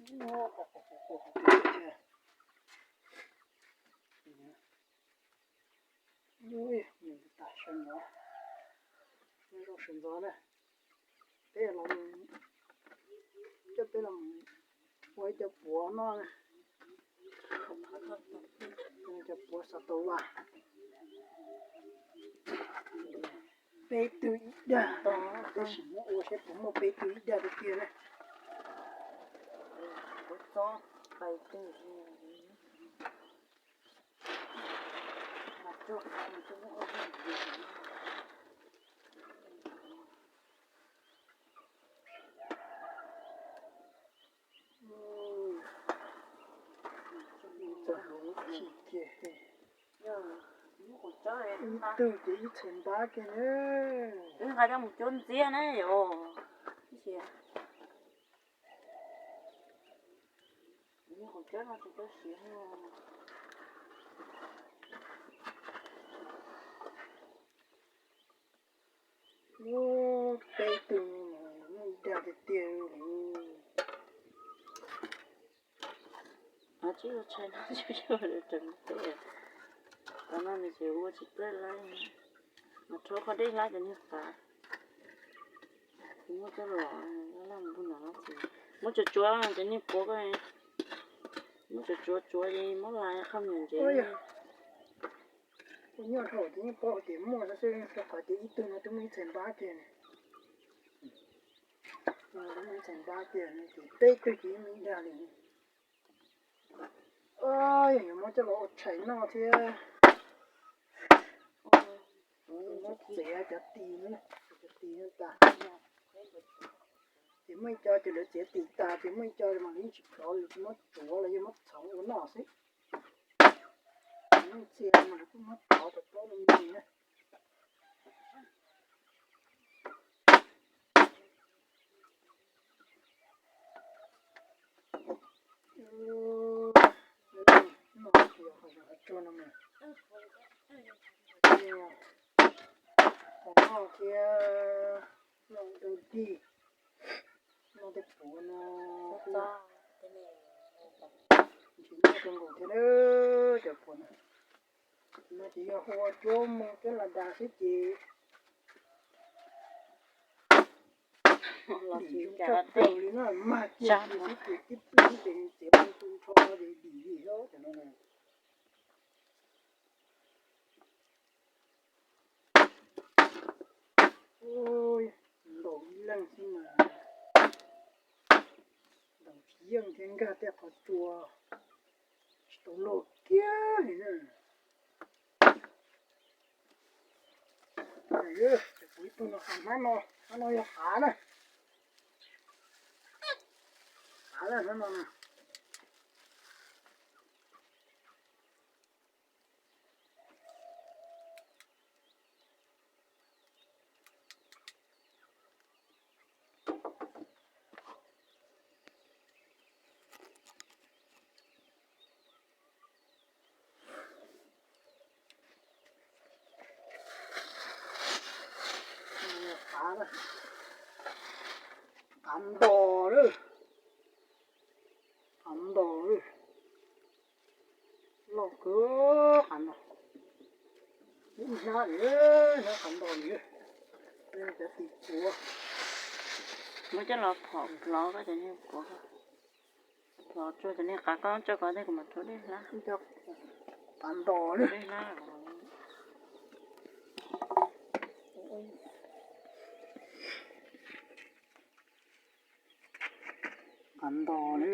Ub, tas sawv ntxov, zoo sawv ntxov na. Peb los, coj peb los ua ib co puav noj na. Cov puav xav tau vas. Peb tug ib dag, tab sis muab ua saib puas muaj peb tug ib dag tiag tiag na. Txog hluas lub chim kiag, ib tug ces ib txhais npab kiag na. Wb nqa coj mus cuab ntxiab na yom. Ub, peb tug no mas muaj ib dag tiag tiag li. Tsis ua tshais no tsis ua tshais teb, tam no nws tseem ua tsis tau lawm. Mas rhaub qhov dej hlab cov niag qav, muab coj los laj laj mus npog no ces muab tsuav tsuav cov niag puav ko, muab tsuav tsuav tsuav ces muab lais qhov nyuam ntsev. Kuv nyob dhau ces yeej paub hais tias muaj xwb, rau qhov tias ib tug no twb muaj ib txhais npab kiag, twb muaj ib txhais npab kiag no ces peb tug ces yeej muaj ib dag li. Yog yuav muab coj los ua tshais noj thiab. Muab txiav cov tis no, cov tis no tas. Ces muaj ib co ces lawv txiav tis tas ces muaj ib co mas lawv yeej tsis plhov, lawv muab tsuav los yog muab txhoov ua noj xwb. Muaj ib txhia mas lawv kuj muab plhov rau plaub rau ntug na. No ces yog qhov tsuag no mas, qhov no thiab, no ntau dig, no tej puav no, ntsis noj kawg nkaus thiab cov puav no. No ces yog ua cuab mus cuab las das xwb ces dim zoo tshaj plaws li no, mag kiag xwb ces tib pliag ces txiav tu nrho ces dim li os cov no. Ntaus ib leeg xwb mas ntaus tsis yeej thiab, nkag tej qhov tsua tsis tau loj kiag li na. Ces kuv ib tug no qav, hnab no, hnab no yog qav na. Qav na, hnab no na. Qav, qav ntos lawm, qav ntos lawm, loj kawg qav ntos. Ib hnab li, hnab qav ntos li, cov tis puav. Muab coj los phom plov koj cov niag puav, phom tsuag cov niag qav koj tso koj tej kuv mam rhaub dej hlab. Qav ntos li. Qav ntos li,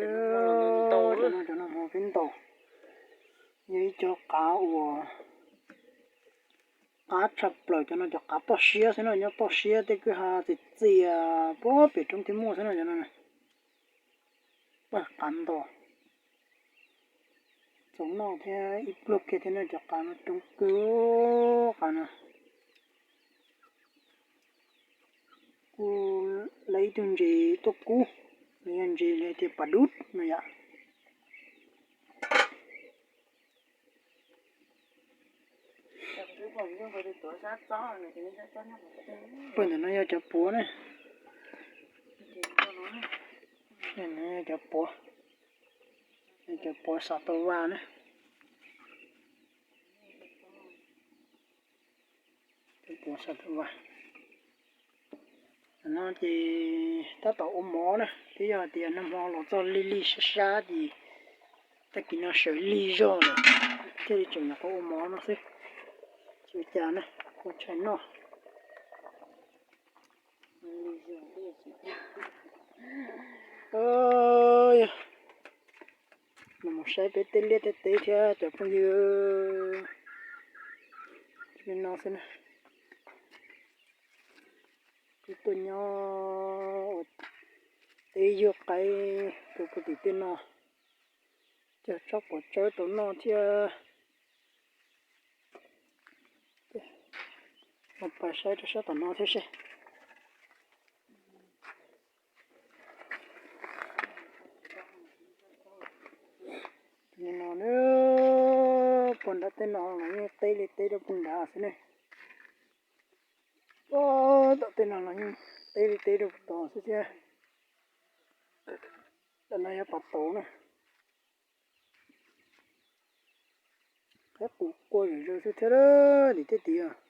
cov no, cov no peb ntaus. Yog ib co qav uas qab tshaj plaws, cov no cov qav toj siab xwb no, nyob toj siab tej kwj ha txias txias puag pem roob thiaj muaj xwb no cov no. Paj qav ntos, txaus noj thiab ib pluag kiag thiab no cov qav no, coob kawg qav no. Kuv lawv ib tug ntses tuaj kub, los yog ntses li tias pas dub no yom. Pawg ntawm no yog cov puav ne. Cov puav. Cov puav xav tau vas na. Cov puav xav tau vas. No ces tab tom ua mov na, twb yog tias nag hmo los txog lig lig sab sab ces tag kis no sawv lig zog lawm thiaj li tseem nyuam qhuav ua mov no xwb. Tsis ua cas na, ua tshais noj. Mus saib peb tej liaj tej teb thiab cov phooj ywg. Li no xwb na. Kuv tuaj nyob ua teb yug qaib rau puag tim tej no, cog tsob quav tsawb rau noj thiab. Mus pais saib rau sab tom no thiab seb. Li no, puag nrad tej no los yeej teb li teb rau puag nrad xwb ne. Tom tej no los yeej teb li teb rau puag tod xwb thiab. Tam no yog pas tauv na. Qaib qus qua zom zaws xwb thiab, tim tej tid.